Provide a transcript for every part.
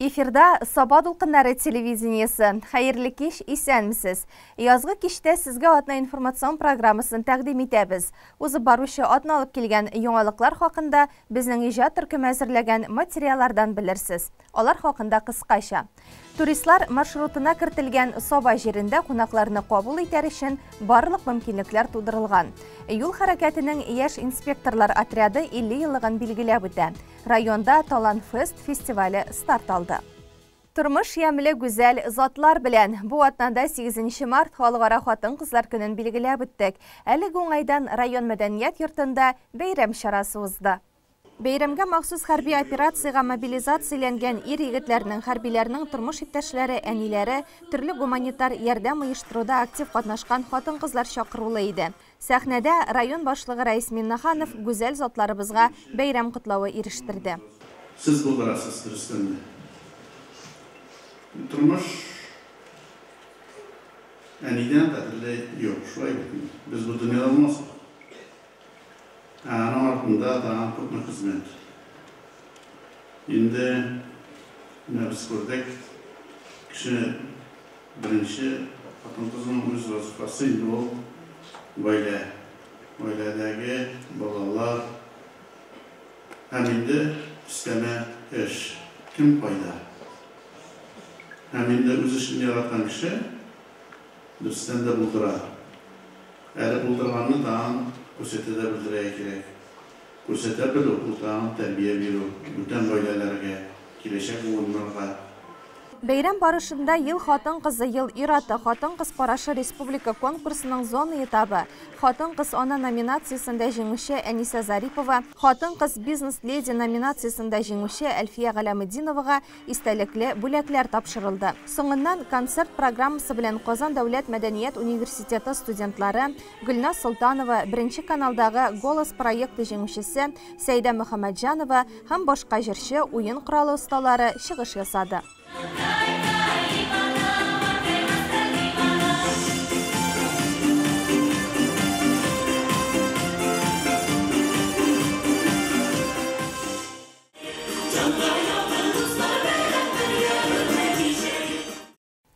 Эфирда Саба дулкыннары телевидениесе. Хәерле кич, исәнмесез. Язгы кичтә сезгә атна информацион программасын тәкъдим итәбез. Узып баручы атна алып килгән яңалыклар хакында безнең иҗат төркеме әзерләгән материаллардан белерсез. Алар хакында кыскача. Туристлар маршрутына кертелгән Саба җирендә кунакларны кабул итәр өчен барлык мөмкинлекләр тудырылган. Юл хәрәкәтенең яшь инспекторлар отряды 50 еллыгын билгеләп үтә. Районда Талан Фест фестивале старт алды. Тормыш ямьле гүзәл затлар белән. Бу атнада 8 март халыкара хатын-кызлар көнен билгеләп үттек. Әлеге уңайдан район мәдәният йортында бәйрәм чарасы узды. Бәйрәмгә махсус хәрби операциягә мобилизацияләнгән ир-егетләрнең, хәрбиләрнең тормыш иптәшләре, әниләре, төрле гуманитар ярдәм оештыруда актив катнашкан хатын-кызлар чакырулы иде. Сәхнәдә район башлыгы Рәис Миннаханов гүзәл затларыбызга бәйрәм котлавы ирештерде. Сез булдырасыз, дөрестән дә. Тормыш әнидән кадерле юк, шулай бит. Без бу дөньяда булмасак. Аның артында тагын күпме хезмәт. Инде менә без күрдек, кеше беренче хатын-кызның үз вазифасы инде ул гаилә. Гаиләдәге балалар һәм инде өстәмә эш. Кем кайда? Һәм инде үз эшен яраткан кеше дөрестән дә булдыра. Әле булдырганны тагын күрсәтә дә белдерергә кирәк. Күрсәтә белү, ул тагын тәрбия бирү, бүтән гаиләләргә, киләчәк буыннарга. Бәйрәм барышында Ел хатын-кызы, ел ир-аты, хатын-кыз карашы республика конкурсының зона этабы, хатын-кыз ана номинациясендә җиңүче Әнисә Зарипова, хатын-кыз бизнес-леди номинациясендә җиңүче Әлфия Галәметдиновага истәлекле бүләкләр тапшырылды. Соңыннан концерт программасы белән Казан дәүләт мәдәният университеты студентлары Гөлназ Солтанова, беренче каналдагы Голос проекты җиңүчесе Сәйдә Мөхәммәтҗанова һәм башка җырчы, уен коралы осталары чыгыш ясады.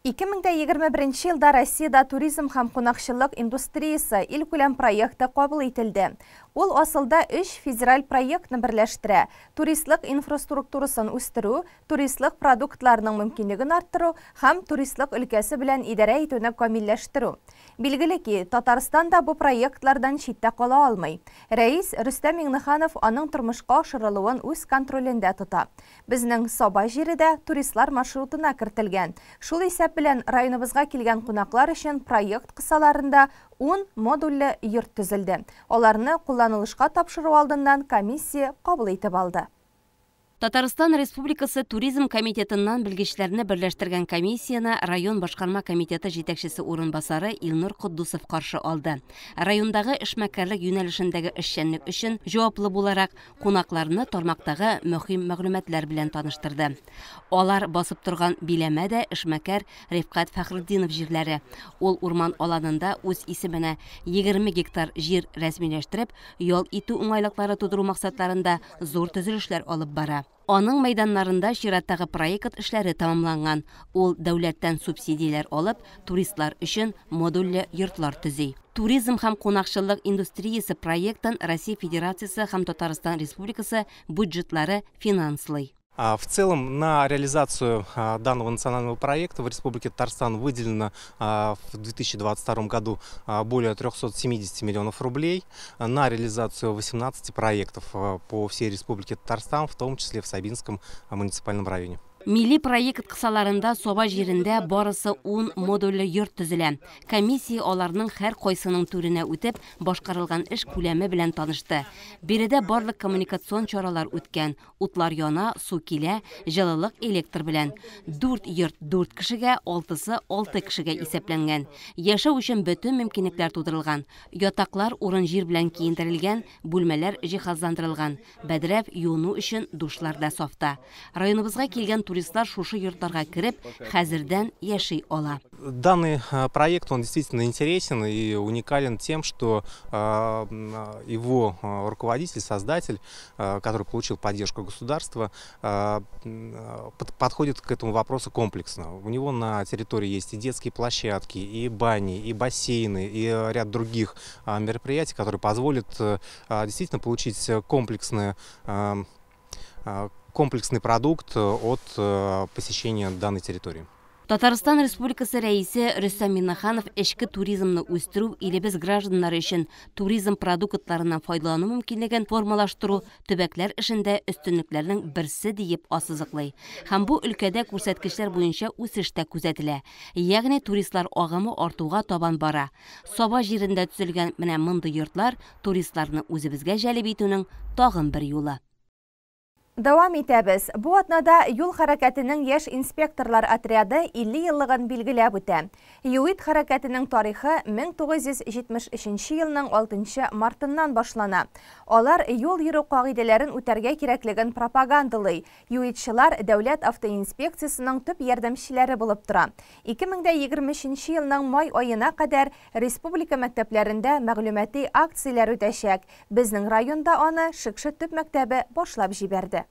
2021 елда Россиядә туризм һәм кунакчыллык индустриясе илкүләм проекты кабул ителде. Ул асылда 3 федераль проектны берләштерә: туристлык инфраструктурасын үстерү, туристлык продуктларының мөмкинлеген арттыру һәм туристлык өлкәсе белән идарә итүне камилләштерү. Билгеле ки, Татарстан да бу проектлардан читтә кала алмый. Рәис Рөстәм Миңнеханов аның тормышка ашырылуын үз контролендә тота. Безнең Саба җире дә туристлар маршрутына кертелгән. Шул исәп белән районыбызга килгән кунаклар өчен проект кысаларында 10 модульле йорт төзелде. Аларны кулланылышка тапшыру алдыннан комиссия кабул итеп алды. Татарстан Республикасы Туризм комитетыннан белгечләрне берләштергән комиссияне район башкарма комитеты җитәкчесе урынбасары Илнур Котдусов каршы алды. Райондагы эшмәкәрлек юнәлешендәге эшчәнлек өчен җаваплы буларак кунакларны тармактагы мөһим мәгълүматлар белән таныштырды. Алар басып торган биләмә дә эшмәкәр Рифкать Фәхретдинов җирләре. Ул урман аланында үз исеменә 20 гектар җир рәсмиләштереп, ял итү уңайлыклары тудыру максатларында зур төзелешләр алып бара. Аның мәйданнарында чираттагы проект эшләре тәмамланган. Ул дәүләттән субсидияләр алып, туристлар өчен модульле йортлар төзи. Туризм һәм кунакчыллык индустриясе проектын Россия Федерациясе һәм Татарстан Республикасы бюджетлары финанслый. В целом на реализацию данного национального проекта в Республике Татарстан выделено в 2022 году более 370 миллионов рублей на реализацию 18 проектов по всей Республике Татарстан, в том числе в Сабинском муниципальном районе. Милли проект кысаларында Саба җирендә барысы 10 модульле йорт төзелә. Комиссия аларның һәр кайсының түренә үтеп, башкарылган эш күләме белән танышты. Биредә барлык коммуникацион чаралар үткән. Утлар яна, су килә, җылылык электр белән. 4 йорт 4 кешегә, 6-сы 6 кешегә исәпләнгән. Яшәү өчен бөтен мөмкинлекләр тудырылган. Ятаклар урын-җир белән киендерелгән, бүлмәләр җиһазландырылган. Бәдрәф, юыну өчен душлар да сафта. Районыбызга килгән туристлар шушы йортларга кереп, хәзердән яши ала. Данный проект, он действительно интересен и уникален тем, что его руководитель, создатель, который получил поддержку государства, подходит к этому вопросу комплексно. У него на территории есть и детские площадки, и бани, и бассейны, и ряд других мероприятий, которые позволят действительно получить комплексный продукт от посещения данной территории. Татарстан Республикасы рәисе Рөстәм Миңнеханов эчке туризмны үстерү, илебез гражданнары өчен туризм продуктларыннан файдалану мөмкинлеген формалаштыру төбәкләр эшендә өстенлекләрнең берсе диеп ассызыклый. Һәм бу өлкәдә күрсәткечләр буенча үсеш тә күзәтелә. Ягъни туристлар агымы артуга табан бара. Саба җирендә төзелгән менә мондый йортлар туристларны үзебезгә җәлеп итүнең тагын бер юлы. Дәвам итәбез. Бу атнада юл хәрәкәтенең яшь инспекторлар отряды 50 еллыгын билгеләп үтә. ЮИД хәрәкәтенең тарихы 1973 елның 6 мартыннан башлана. Алар юл йөрү кагыйдәләрен үтәргә кирәклеген пропагандалый. ЮИДчылар дәүләт автоинспекциясенең төп ярдәмчеләре булып тора. 2023 елның май аена кадәр республика мәктәпләрендә мәгълүмати акцияләр үтәчәк. Безнең районда аны Шекше төп мәктәбе башлап җибәрде.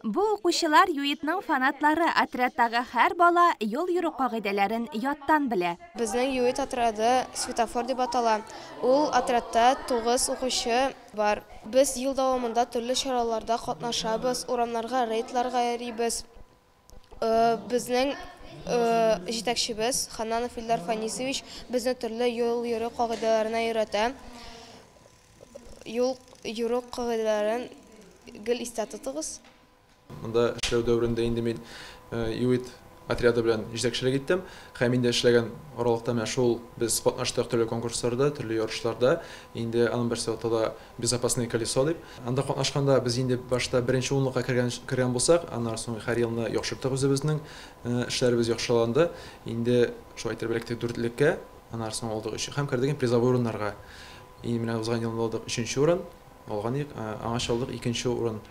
Бу укучылар ЮИДның фанатлары. Отрядтагы һәр бала юл йөрү кагыйдәләрен яттан белә. Безнең ЮИД отряды Светофор дип атала. Ул отрядта 9 укучы бар. Без ел дәвамында төрле чараларда катнашабыз, урамнарга рейдларга йөрибез. Безнең җитәкчебез Ханнанов Илдар Фанисович безне төрле юл йөрү кагыйдәләренә өйрәтә. Юл йөрү кагыйдәләрен гел истә тотыгыз. Монда эшләү дәверендә инде мин ЮИД отряды белән җитәкчелек иттем. Һәм инде эшләгән аралыкта менә шул без катнаштык төрле конкурсларда, төрле ярышларда. Инде аның берсе атала «Безопасное колесо» дип. Анда катнашканда без инде башта беренче унлыкка кергән булсак, аннан соң һәр елны яхшырттык үзебезнең, эшләребез яхшыланды. Инде шулай итеп эләктек дүртлеккә, аннан соң алдык өч һәм кердек призовой урыннарга. Инде менә узган елны алдык өченче урын, алган идек, аңа алдык икенче урын.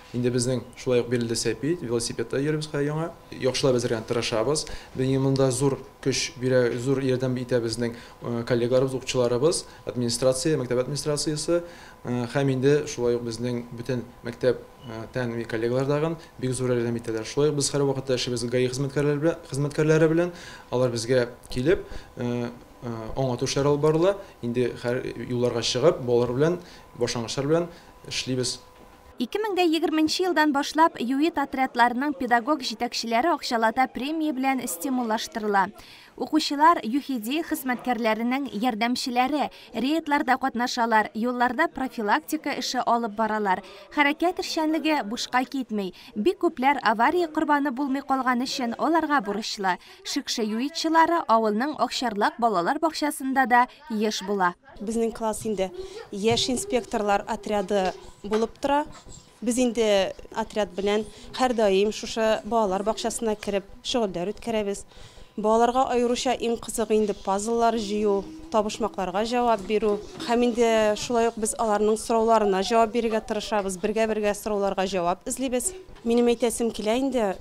Инде безнең шулай ук бирелде сәпит, велосипедта йөрибез хәзер яңа. Яхшылап әзерләнеп тырышабыз. Безнең монда зур көч бирә, зур ярдәм итә безнең коллегаларыбыз, укучыларыбыз, администрация, мәктәп администрациясе һәм инде шулай ук безнең бөтен мәктәп тән коллегалар дагын бик зур ярдәм итәләр. Шулай ук без һәр вакытта эшебез ГАИ хезмәткәрләре белән, алар безгә килеп аңлату эшләре алып барыла. Инде һәр юлларга чыгып, балалар белән, башлангычлар белән эшлибез. 2020 елдан башлап ЮИД отрядларының педагог җитәкчеләре акчалата премия белән стимуллаштырыла. Укучылар ЮХИДИ хезмәткәрләренең ярдәмчеләре, рейдларда катнашалар, юлларда профилактика эше алып баралар. Хәрәкәт эшчәнлеге бушка китми. Бик күпләр авария корбаны булмый калган өчен аларга бурычлы. Шекше ЮИДчылары авылның Акчарлак балалар бакчасында да еш була. Безнең класс инде яшь инспекторлар отряды булып тора. Без инде отряд белән һәрдаим шушы балалар бакчасына кереп шөгыльләр үткәрәбез. Балаларга аеруча иң кызыгы инде пазллар җыю, табышмакларга җавап бирү. Һәм инде шулай ук без аларның сорауларына җавап бирергә тырышабыз, бергә-бергә сорауларга җавап эзлибез. Минем әйтәсем килә инде,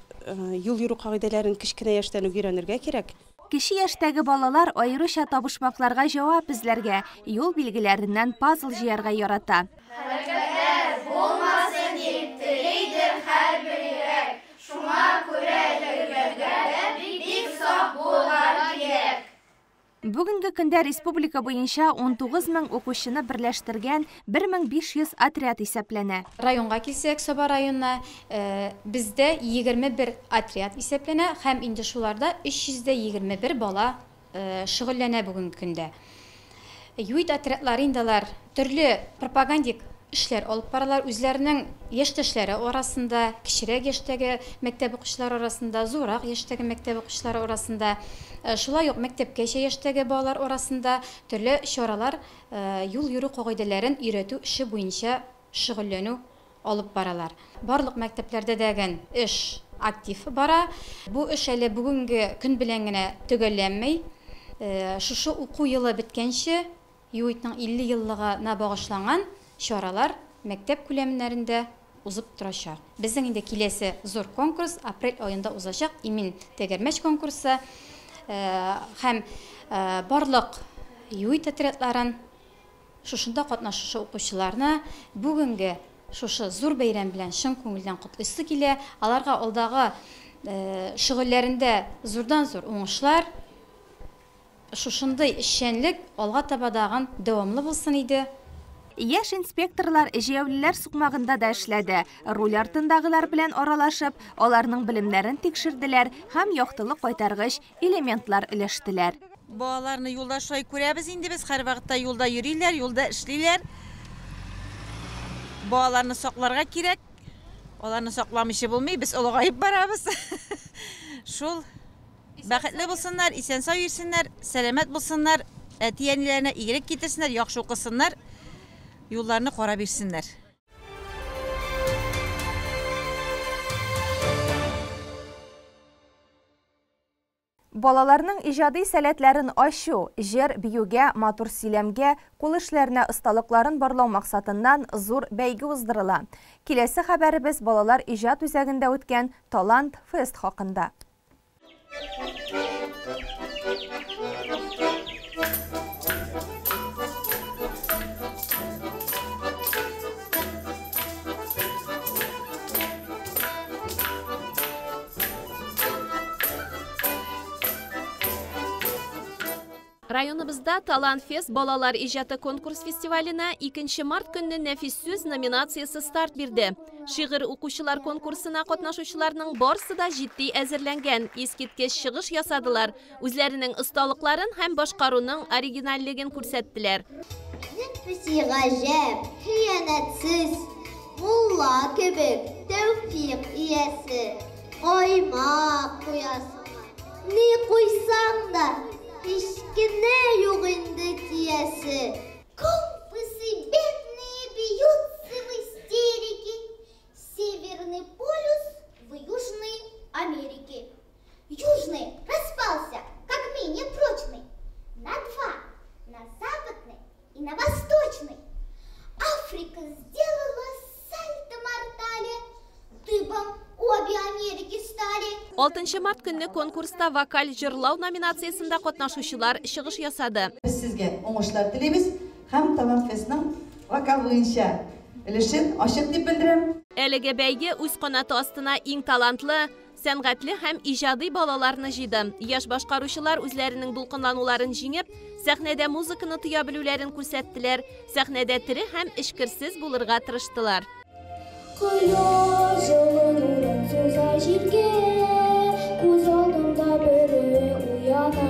юл йөрү кагыйдәләрен кечкенә яшьтән үк өйрәнергә кирәк. Кече яшьтәге балалар аеруча табышмакларга җавап эзләргә, юл билгеләреннән пазл җыярга ярата. Хәрәкәтләр булмасын дип телидер һәрбер йөрәк. Шуңа күрә йөргәндә бик сак булырга кирәк. Бүгенге көндә республика буенча 19 мең укучыны берләштергән 1500 отряд исәпләнә. Районга килсәк, Саба районына, бездә 21 отряд исәпләнә һәм инде шуларда 321 бала шөгыльләнә бүгенге көндә. ЮИД отрядлары инде алар төрле пропагандик эшләр алып баралар, үзләренең яшьтәшләре арасында, кечерәк яшьтәге мәктәп укучылары арасында, зуррак яшьтәге мәктәп укучылары арасында, шулай ук мәктәпкәчә яшьтәге балалар арасында төрле чаралар, юл йөрү кагыйдәләрен өйрәтү эше буенча шөгыльләнү алып баралар. Барлык мәктәпләрдә дәген эш актив бара. Бу эш әле бүгенге көн белән генә төгәлләнмәй. Шушы уку елы беткәнче ЮИДның 50 еллыгына багышланган чаралар мәктәп күләмнәрендә узып торачак. Безнең инде киләсе зур конкурс апрель аенда узачак, Имин тәгәрмәч конкурсы һәм барлык ЮИД отрядларын шушында катнашучы укучыларны бүгенге шушы зур бәйрәм белән чын күңелдән котлыйсы килә. Аларга алдагы шөгыльләрендә зурдан-зур уңышлар, шушындый эшчәнлек алга таба дагын дәвамлы булсын иде. Яшь инспекторлар җәяүлеләр сукмагында да эшләде. Руль артындагылар белән аралашып, аларның белемнәрен тикшерделәр һәм яктылык кайтаргыч элементлар өләштеләр. Балаларны юлда шулай күрәбез инде без, һәр вакытта юлда йөриләр, юлда эшлиләр. Балаларны сакларга кирәк. Аларны сакламыйча булмый, без олыгаеп барабыз. Шул бәхетле булсыннар, исән-сау йөрсеннәр, сәламәт булсыннар, әти-әниләренә игелек китерсеннәр, яхшы укысыннар, юлларны карап йөрсеннәр. Балаларның иҗади сәләтләрен ачу, җыр, биюгә, матур сөйләмгә, кул эшләренә осталыкларын барлау максатыннан зур бәйге уздырыла. Киләсе хәбәребез балалар иҗат үзәгендә үткән Талант фест хакында. Районыбызда Талант фест балалар иҗаты конкурс фестиваленә 2 март көнне нәфис сүз номинациясе старт бирде. Шигырь укучылар конкурсына катнашучыларның барсы да җитди әзерләнгән, искиткеч чыгыш ясадылар, үзләренең осталыкларын һәм башкаруның оригинальлеген күрсәттеләр. Нәфиси гаҗәп, хыянәтсез, мулла кебек тәүфик иясе, каймак куясың, ни куйсаң да һич кенә юк инде тиясе. Компасы бедные бьются в истерике. Северный полюс в Южной Америке. Южный распался, как менее прочный, на два, на западный и на восточный. Африка сделала сальто-мортале, дыбом обе Америки стали. 6 март көнне конкурста вокаль җырлау номинациясендә катнашучылар чыгыш ясады. Без сезгә уңышлар телибез һәм Талант фестның вокал буенча өлешен ачык дип белдерәм. Әлеге бәйге үз канаты астына иң талантлы, сәнгатьле һәм иҗади балаларны җыйды. Яшь башкаручылар үзләренең дулкынлануларын җиңеп, сәхнәдә музыканы тоя белүләрен күрсәттеләр, сәхнәдә тере һәм эчкерсез булырга тырыштылар. Кояш җылы нурын суза җиргә, күз алдымда бере уяна.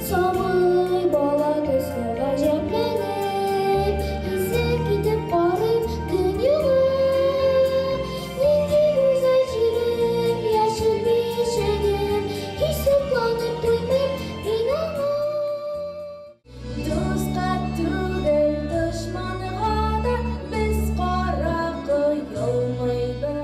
Сабый бала төсле гаҗәпләнеп, исе китеп карыйм дөньяга. Нинди гүзәл җирем, яшел бишегем, һич сокланып туймыйм мин аңа. Дуска түгел, дошманга да без кара кыялмыйбыз.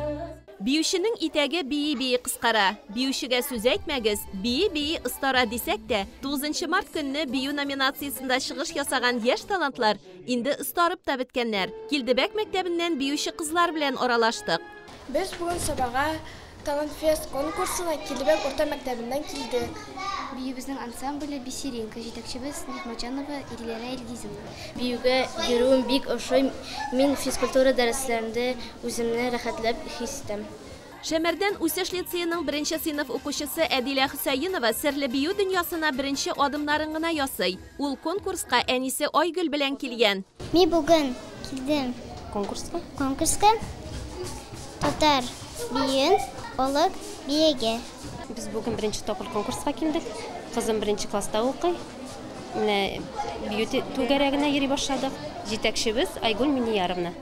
Биюченең итәге бии-бии кыскара. Биючегә сүз әйтмәгез, бии-бии остара дисәк тә, 9 март көнне бию номинациясендә чыгыш ясаган яшь талантлар инде остарып та беткәннәр. Килдебәк мәктәбеннән биюче кызлар белән аралаштык. Без бүген Сабага Талант фест конкурсына Килдебәк урта мәктәбеннән килдек. Биюбезнең ансамбле Бисеринка, җитәкчебез Нигъмәтҗанова Илгәрә Илгизовна. Биюгә йөрүем бик ошый. Мин физкультура дәресләрендә үземне рәхәтләп хис итәм. Шәмәрдән үсеш лицееның беренче сыйныф укучысы Әдилә Хөсәенова серле бию дөньясына беренче адымнарын гына ясый. Ул конкурска әнисе Айгөл белән килгән. Мин бүген килдем конкурска. Конкурска татар биюен алып биегә. Без бүген беренче тапкыр конкурска килдек. Кызым беренче класста укый. Менә бию түгәрәгенә йөри башладык. Җитәкчебез Айгөл Миннияровна.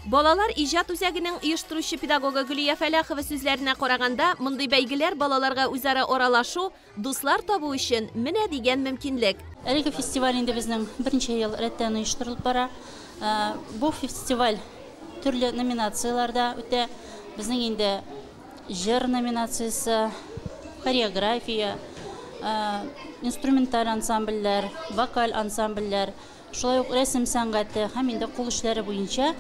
Балалар иҗат үзәгенең оештыручы педагогы Гөлия Фәләхова сүзләренә караганда, мондый бәйгеләр балаларга үзара аралашу, дуслар табу өчен менә дигән мөмкинлек. Әлеге фестиваль инде безнең берничә ел рәттән оештырылып бара. Бу фестиваль төрле номинацияләрдә үтә. Безнең инде Җыр номинациясе, хореография, инструменталь ансамбльләр, вокаль ансамбльләр, шулай ук рәсем сәнгате һәм инде кул эшләре буенча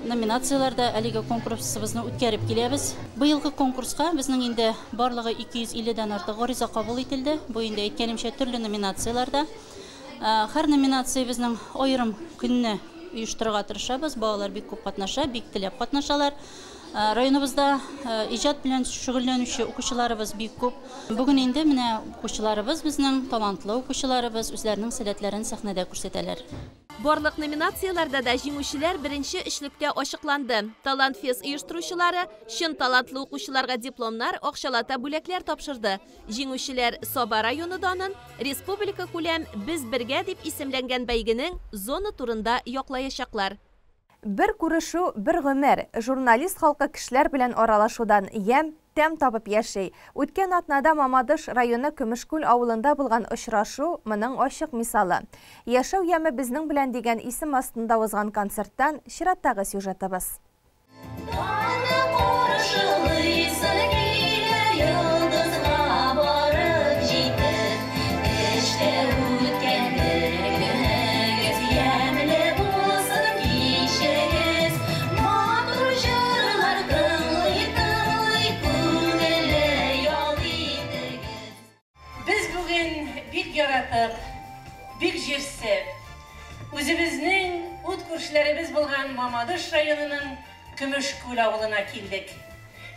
номинацияләрдә әлеге конкурсыбызны үткәреп киләбез. Быелгы конкурска безнең инде барлыгы 250 дән артык гариза кабул ителде. Бу инде әйткәнемчә төрле номинацияләрдә. Һәр номинация безнең аерым көнне оештырырга тырышабыз. Балалар бик күп катнаша, бик теләп катнашалар. Районыбызда иҗат белән шөгыльләнүче укучыларыбыз бик күп. Бүген инде менә укучыларыбыз безнең, талантлы укучыларыбыз үзләренең сәләтләрен сәхнәдә күрсәтәләр. Барлык номинацияләрдә дә җиңүчеләр беренче өчлектә ачыкланды. Талант Фест оештыручылары чын талантлы укучыларга дипломнар, акчалата бүләкләр тапшырды. Җиңүчеләр Саба районы данын республика күләм Без бергә дип исемләнгән бәйгенең зона турында яклаячаклар. Бер күрешү, бер гомер. Журналист халкы кешеләр белән аралашудан ямь, тәм табып яши. Үткән атнада Мамадыш районы Көмешкүл авылында булган очрашу моның ачык мисалы. Яшәү яме безнең белән дигән исем астында узган концерттан чираттагы сюжетыбыз. Яратып, бик җирсеп, үзебезнең ут күршеләребез булган Мамадыш районының Көмешкүл авылына килдек.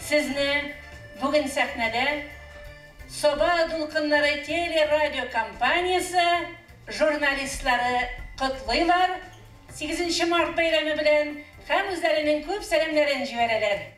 Сезне бүген сәхнәдә Саба дулкыннары телерадиокомпаниясе журналистлары котлыйлар 8 март бәйрәме белән һәм үзләренең күп сәламнәрен җибәрәләр.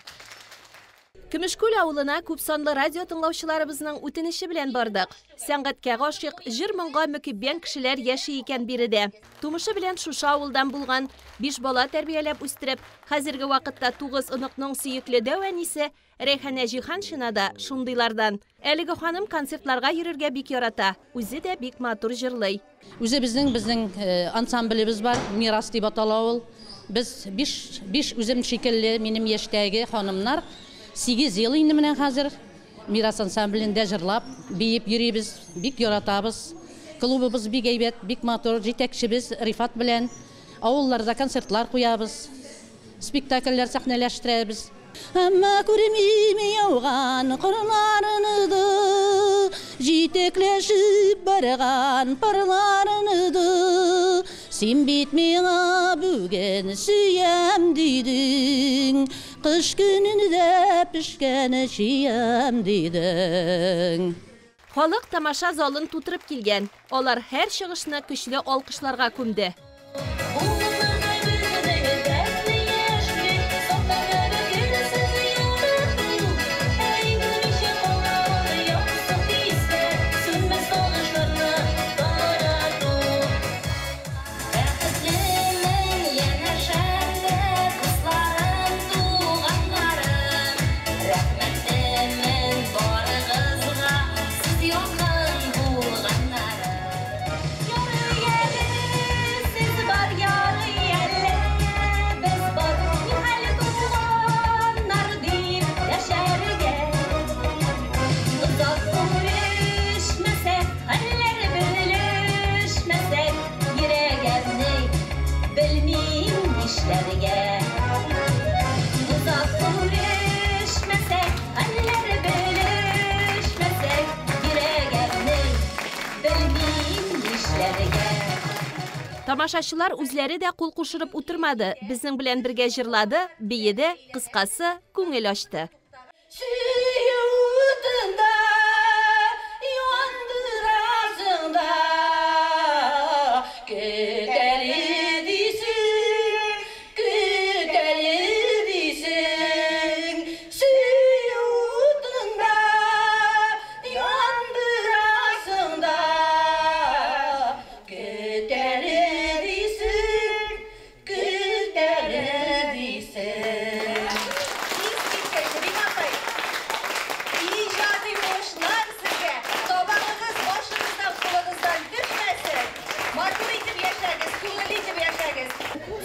Көмешкүл авылына күп санлы радио тыңлаучыларыбызның үтенече белән бардык. Сәнгатькә гашыйк, җыр-моңга мөкиббән кешеләр яши икән биредә. Тумышы белән шушы авылдан булган, 5 бала тәрбияләп үстереп, хәзерге вакытта 9 оныкның сөекле дәү әнисе Рәйханә Җиһаншина да шундыйлардан. Әлеге ханым концертларга йөрергә бик ярата, үзе дә бик матур җырлый. Үзебезнең безнең ансамблебез бар, Мирас дип атала ул. Без 5 үзем шикелле минем яшьтәге ханымнар 8 ел инде менә хәзер Мирас ансамблендә җырлап, биеп йөрибез, бик яратабыз. Клубыбыз бик әйбәт, бик матур, җитәкчебез Рифат белән авылларда концертлар куябыз, спектакльләр сәхнәләштерәбез. Әмма күрмим яуган кырларны да, җитәкләшеп барган парларны да. Син бит миңа бүген сөям дидең, кыш көнендә пешкән чиям дидең. Халык тамаша залын тутырып килгән. Алар һәр чыгышны көчле алкышларга күмде. Тамашачылар үзләре дә кул кушырып утырмады, безнең белән бергә җырлады, биеде, кыскасы, күңел ачты.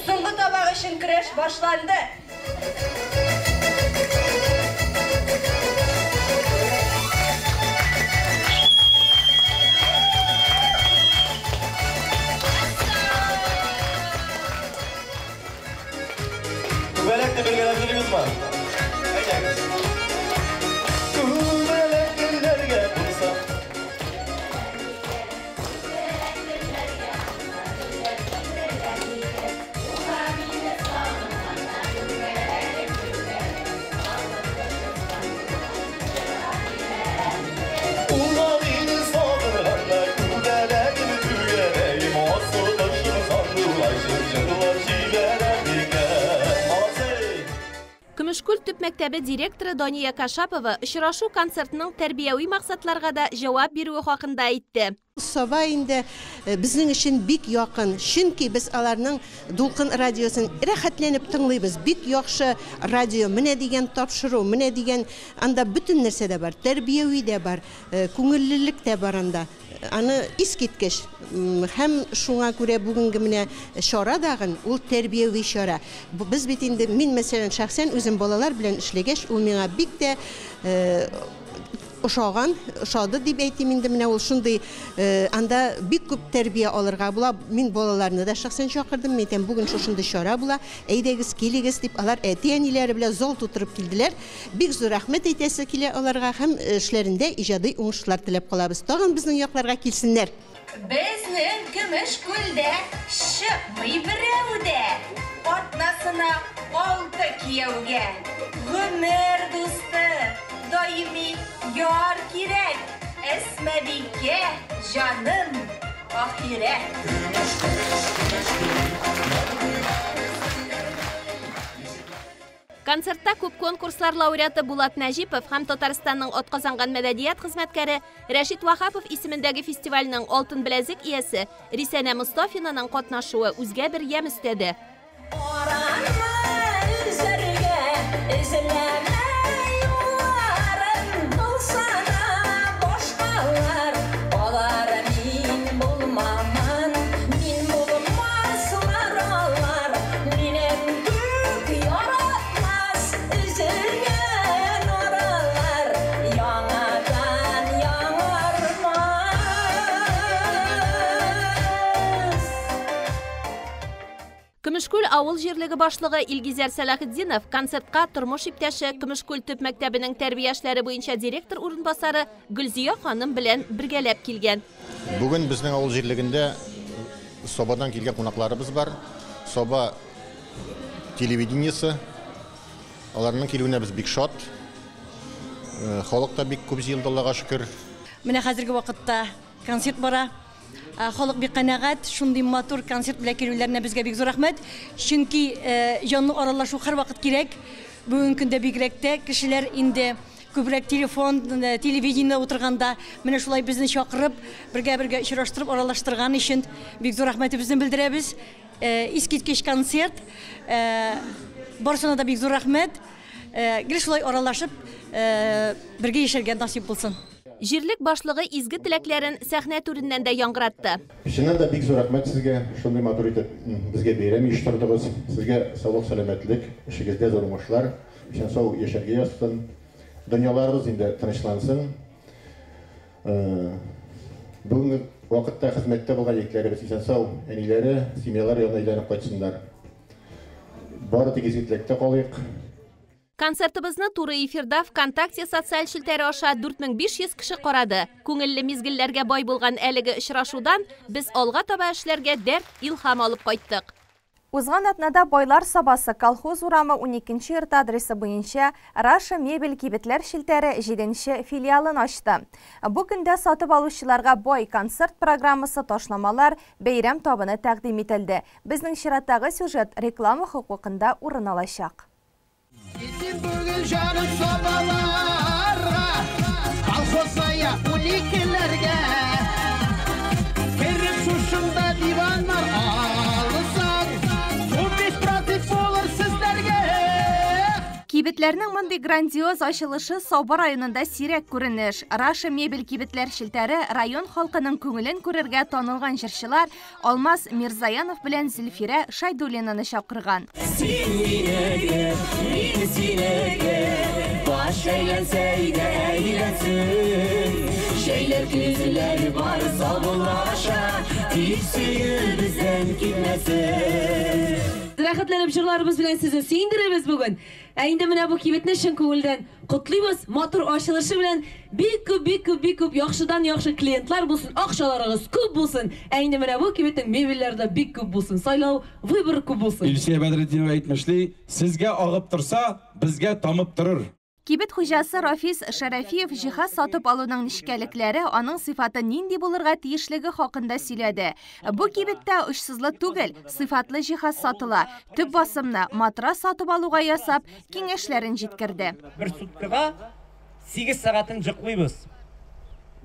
Соңгы табак өчен көрәш башланды. төп мәктәбе директоры Дания Кашапова очрашу концертның тәрбияви максатларга да җавап бирүе хакында әйтте. Саба инде безнең өчен бик якын, чөнки без аларның Дулкын радиосын рәхәтләнеп тыңлыйбыз. Бик яхшы радио, менә дигән тапшыру, менә дигән анда бөтен нәрсә дә бар, тәрбияви дә бар, күңеллелек тә бар анда. Аны искиткеч. Һәм шуңа күрә бүгенге менә чара дагын ул тәрбияви чара. Без бит инде, мин мәсәлән шәхсән үзем балалар белән эшләгәч, ул миңа бик тә ошаган, ошады дип әйтим инде. Менә ул шундый, анда бик күп тәрбия алырга була. Мин балаларны да шәхсән чакырдым. Мин әйтәм, бүген шушындый чара була, әйдәгез, килегез дип, алар әти-әниләре белән зал тутырып килделәр. Бик зур рәхмәт әйтәсе килә аларга һәм эшләрендә иҗади уңышлар теләп калабыз. Тагын безнең якларга килсеннәр. Безнең көмеш күлдә чыкмый берәү дә, атнасына 6 кияүгә. Гомер дусты, даими яр кирәк, Әсмәбикә, җаным, ахирәт. Концертта күп конкурслар лауреаты Булат Нәҗипов һәм Татарстанның атказанган мәдәният хезмәткәре Рәшит Ваһапов исемендәге фестивальнең алтын беләзек иясе Рисәнә Мостафинаның катнашуы үзгә бер ямь өстәде. Көмешкүл авыл җирлеге башлыгы Илгизәр Сәлахетдинов концертка тормыш иптәше Көмешкүл төп мәктәбенең тәрбия эшләре буенча директор урынбасары Гөлзия ханым белән бергәләп килгән. Бүген безнең авыл җирлегендә Сабадан килгән кунакларыбыз бар. Саба телевидениесе. Аларның килүенә без бик шат. Халык та бик күп җыелды, Аллага шөкер. Менә хәзерге вакытта концерт бара. Халык бик канәгать, шундый матур концерт белән килүләренә безгә бик зур рәхмәт. Чөнки җанлы аралашу һәрвакыт кирәк. Бүгенге көндә бигрәк тә кешеләр инде күбрәк телефон, телевидениедә утырганда менә шулай безне чакырып, бергә-бергә очраштырып аралаштырган өчен бик зур рәхмәтебезне белдерәбез. Искиткеч концерт. Барысына да бик зур рәхмәт. Гел шулай аралашып, бергә яшәргә насыйп булсын. Җирлек башлыгы изге теләкләрен сәхнә түреннән дә яңгыратты. Чыннан да бик зур рәхмәт сезгә, шундый матур итеп безгә бәйрәм оештырдыгыз. Сезгә саулык, сәламәтлек, эшегездә зур уңышлар, исән-сау яшәргә язсын. Дөньяларыбыз инде тынычлансын. Бүгенге вакытта хезмәттә булган егетләребез исән-сау, әниләре, семьялары янына әйләнеп кайтсыннар. Бары тик изге теләктә калыйк. Концертыбызны туры эфирда ВКонтакте социаль челтәре аша 4500 кеше карады. Күңелле мизгелләргә бай булган әлеге очрашудан без алга таба эшләргә дәрт, илһам алып кайттык. Узган атнада Байлар Сабасы колхоз урамы 12 йорт адресы буенча Раша мебель кибетләр челтәре 7 филиалын ачты. Бу көндә сатып алучыларга бай концерт программасы, ташламалар, бәйрәм табыны тәкъдим ителде. Безнең чираттагы сюжет реклама хокукында урын алачак. Китим бүген җаным сабаларга, колхозая 12-ләргә. Кереп шушында диваннар алсаң, 15% булыр сезләргә. Кибетләрнең мондый грандиоз ачылышы Саба районында сирәк күренеш. Раша мебель кибетләр челтәре район халкының күңелен күрергә танылган җырчылар Алмаз Мирзаянов белән Зөлфирә Шайдуллинаны чакырган. Син минеке, мин синеке, баш әйләнсә дә әйләнсен. Шәйләр күзләр бар сабылаша, тик сөю бездән китмәсен. Рәхәтләнеп җырларыбыз белән сезне сөендерәбез бүген. Ә инде менә бу кибетне чын күңелдән котлыйбыз. Матур ачылышы белән бик күп, бик күп, бик күп яхшыдан яхшы клиентлар булсын, акчаларыгыз күп булсын. Ә инде менә бу кибетнең мебельләре дә бик күп булсын. Сайлау, выбор күп булсын. Илсөя Бәдретдинова әйтмешли, сезгә агып торса, безгә тамып торыр. Кибет хуҗасы Рафис Шәрәфиев җиһаз сатып алуның нечкәлекләре, аның сыйфаты нинди булырга тиешлеге хакында сөйләде. Бу кибеттә очсызлы түгел, сыйфатлы җиһаз сатыла. Төп басымны матрас сатып алуга ясап, киңәшләрен җиткерде. Бер суткага 8 сәгатен җоклыйбыз.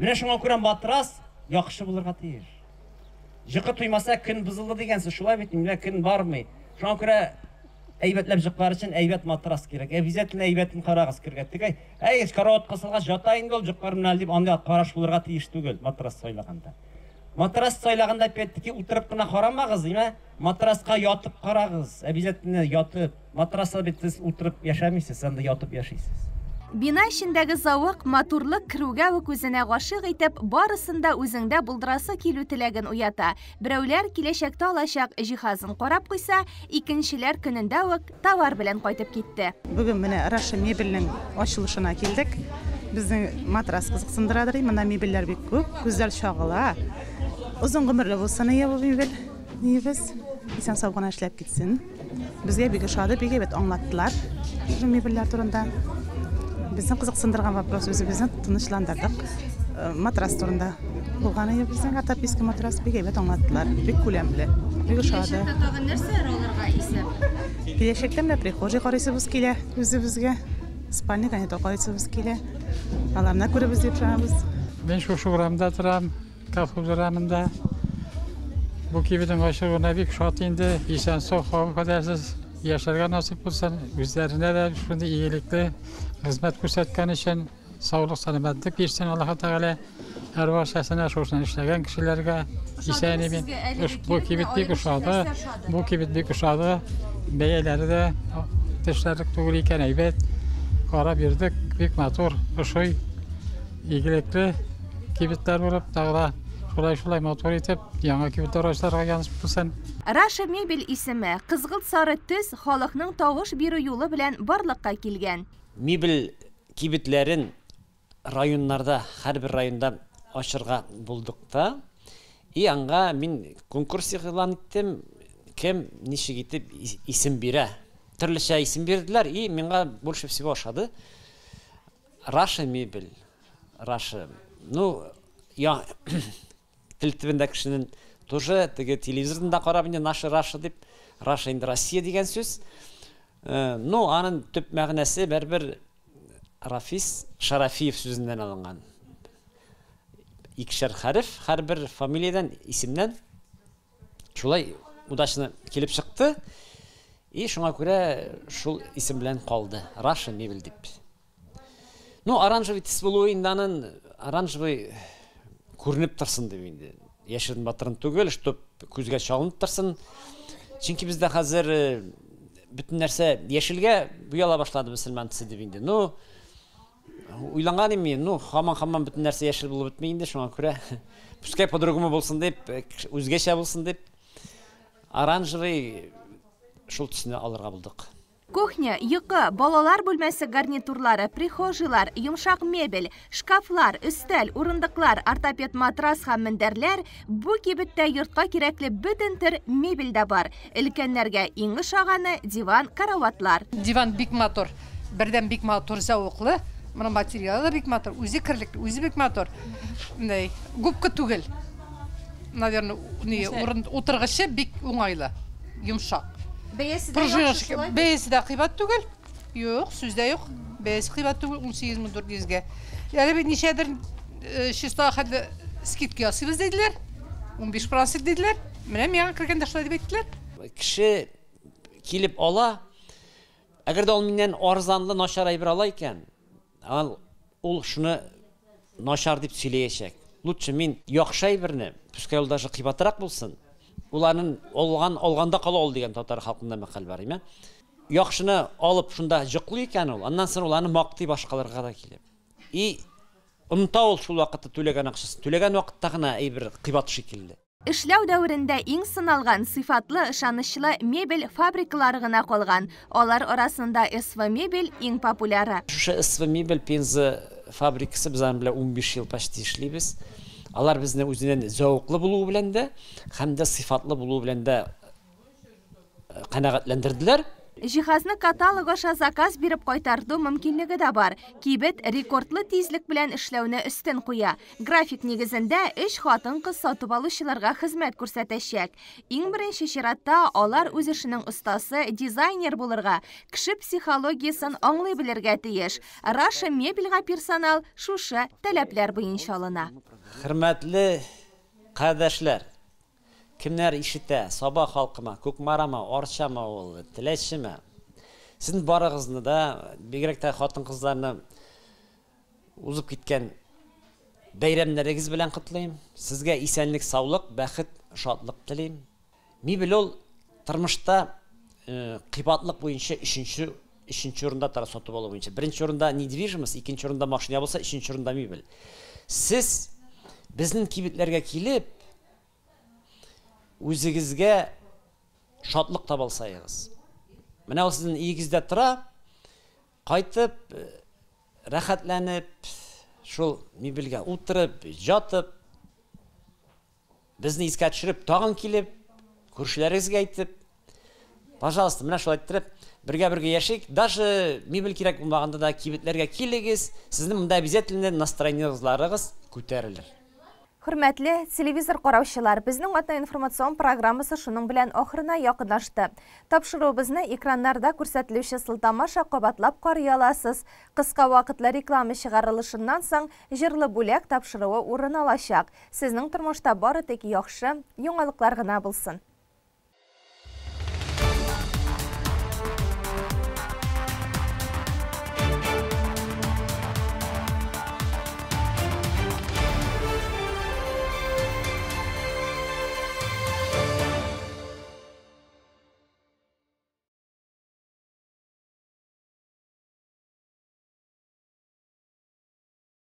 Менә шуңа күрә матрас яхшы булырга тиеш. Җокы туймаса, көн бозылды дигән сүз, шулай бит, менә көн бармый. Шуңа күрә әйбәтләп җоклар өчен әйбәт матрас кирәк. Обязательно әйбәтен карагыз кергән. Тик әй, караватка салгач ята инде ул, җоклар менә дип андый караш булырга тиеш түгел матрас сайлаганда. Матрас сайлаганда опять-таки утырып кына карамагыз, димә, матраска ятып карагыз. Обязательно ятып. Матраста бит сез утырып яшәмисез, анда ятып яшисез. Бина эчендәге зәвык, матурлык керүгә үк үзенә гашыйк итеп, барысын да үзеңдә булдырасы килү теләген уята. Берәүләр киләчәктә алачак җиһазын карап куйса, икенчеләр көнендә үк товар белән кайтып китте. Бүген менә Раша мебельнең ачылышына килдек. Безнең матрас кызыксындырадыр, монда мебельләр бик күп, күзләр чагыла. Озын гомерле булсын ия бу мебель. Нибез исән сау гына эшләп китсен. Безгә бик ошады, бик әйбәт аңлаттылар шул мебельләр турында. Безне кызыксындырган вопрос үзебезне тынычландырдык. Матрас турында булган иде безнең ортопедский матрас бик әйбәт аңлаттылар, бик күләмле, бик ошады. Киләчәктә тагын нәрсәләр алырга исәп? Киләчәктә менә прихожий карыйсыбыз килә үзебезгә, спальный гарнитур карыйсыбыз килә. Аларны күребез дип ышанабыз. Мин шушы урамда торам, колхоз урамында. Бу кибетнең ачылуына бик шат инде. Исән сау, хәвеф-хәтәрсез яшәргә насыйп булсын. Үзләренә дә шундый игелекле хезмәт күрсәткән өчен саулык, сәламәтлек бирсен Аллаһ Тәгалә. Һәр барчасына шушыны эшләгән кешеләргә исән имин. Бу кибет бик ошады. Бу кибет бик ошады. Бәяләре дә тешләрлек түгел икән, әйбәт. Карап йөрдек, бик матур, ошый, игелекле кибетләр булып, тагы да шулай-шулай матур итеп, яңа кибетләр ачарга язып булсын. Раша мебель исеме кызгылт сары төс халыкның тавыш бирү юлы белән барлыкка килгән. Мебель кибетләрен районнарда, һәрбер районда ачырга булдык та. И аңга мин конкурс игълан иттем, кем ничек итеп исем бирә. Төрлечә исем бирделәр, и миңа больше всего ошады. Раша мебель. Раша. Ну, я тел төбендә кешенең тоже теге телевизордан да карап инде наша Раша дип, Раша инде Россия дигән сүз. Ну, аның төп мәгънәсе бәрбер Рафис Шарафиев сүзеннән алынган. Икешәр хәреф һәрбер фамилиядән, исемнән. Шулай удачно килеп чыкты. И шуңа күрә шул исем белән калды. Раша мебель дип. Ну, оранжевый төс булуы инде аның оранжевый күренеп торсын дип инде. Яшерен батырын түгел, чтоб күзгә чалынып торсын. Чөнки бездә хәзер бөтен нәрсә яшелгә буяла башлады мөселман төсе дип инде. Ну, уйланган идем мин, ну, һаман-һаман бөтен нәрсә яшел булып бетми инде, шуңа күрә пускай по-другому булсын дип, үзгәчә булсын дип, оранжевый шул төсне алырга булдык. Кухня, йокы, балалар бүлмәсе гарнитурлары, прихожийлар, йомшак мебель, шкафлар, өстәл, урындыклар, ортопед матрас һәм мендәрләр бу кибеттә йортка кирәкле бөтен төр мебель дә бар. Өлкәннәргә иң ошаганы диван, караватлар. Диван бик матур, бердән бик матур, зәвыклы. Моның материалы да бик матур, үзе кирлекле, үзе бик матур. Мындай губка түгел. Наверное, не, урын утыргычы бик уңайлы, йомшак. Бәясе дә Пружина яхшы шикелле. шулай бит? Бәясе дә кыйбат түгел. Юк, сүз дә юк. Бәясе кыйбат түгел, 18400-гә. Әле бит ничәдер число хәтле скидка ясыйбыз диделәр. 15% диделәр. Менә миңа кергәндә шулай дип әйттеләр. Кеше килеп ала, әгәр дә ул миннән арзанлы начар әйбер ала икән, ул шуны начар дип сөйләячәк. Лучше мин яхшы әйберне, пускай ул даже кыйбатрак булсын, ул аның алганда кала ул дигән татар халкында мәкаль бар, име? Яхшыны алып шунда җоклый икән ул, аннан соң ул аны мактый башкаларга да килеп. И оныта ул шул вакытта түләгән акчасын. Түләгән вакытта гына әйбер кыйбат шикелле. Эшләү дәверендә иң сыналган, сыйфатлы, ышанычлы мебель фабрикалары гына калган. Алар арасында СВ мебель иң популяры. Шушы СВ мебель Пенза фабрикасы без аның белән 15 ел почти эшлибез. Алар безне үзеннән зәвыклы булуы белән дә, һәм дә сыйфатлы булуы белән дә канәгатьләндерделәр. Җиһазны каталог аша заказ биреп кайтарту мөмкинлеге дә бар. Кибет рекордлы тизлек белән эшләүне өстен куя. График нигезендә өч хатын-кыз сатып алучыларга хезмәт күрсәтәчәк. Иң беренче чиратта алар үз эшенең остасы, дизайнер булырга, кеше психологиясен аңлый белергә тиеш. Раша мебельгә персонал шушы таләпләр буенча алына. Хөрмәтле кардәшләр, кемнәр ишетә, Саба халкыма, Кукмарама, Арчама ул, Теләчеме? Сезнең барыгызны да, бигрәк тә хатын-кызларны узып киткән бәйрәмнәрегез белән котлыйм. Сезгә исәнлек, саулык, бәхет, шатлык телим. Мебель ул тормышта кыйбатлык буенча өченче урында тора сатып алу буенча. Беренче урында недвижимость, икенче урында машина булса, өченче урында мебель. Сез безнең кибетләргә килеп, үзегезгә шатлык таба алсагыз. Менә ул сезнең өегездә тора, кайтып, рәхәтләнеп, шул мебельгә утырып, жатып, безне искә төшереп, тагын килеп, күршеләрегезгә әйтеп, пожалуйста, менә шулай иттереп, бергә-бергә яшик. Даже мебель кирәк булмаганда да кибетләргә килегез, сезнең монда обязательно настроениеларыгыз күтәрелер. Хөрмәтле телевизор караучылар, безнең атна информацион программасы шуның белән ахырына якынлашты. Тапшыруыбызны экраннарда күрсәтелүче сылтама аша кабатлап карый аласыз. Кыска вакытлы реклама чыгарылышыннан соң җырлы бүләк тапшыруы урын алачак. Сезнең тормышта бары тик яхшы яңалыклар гына булсын.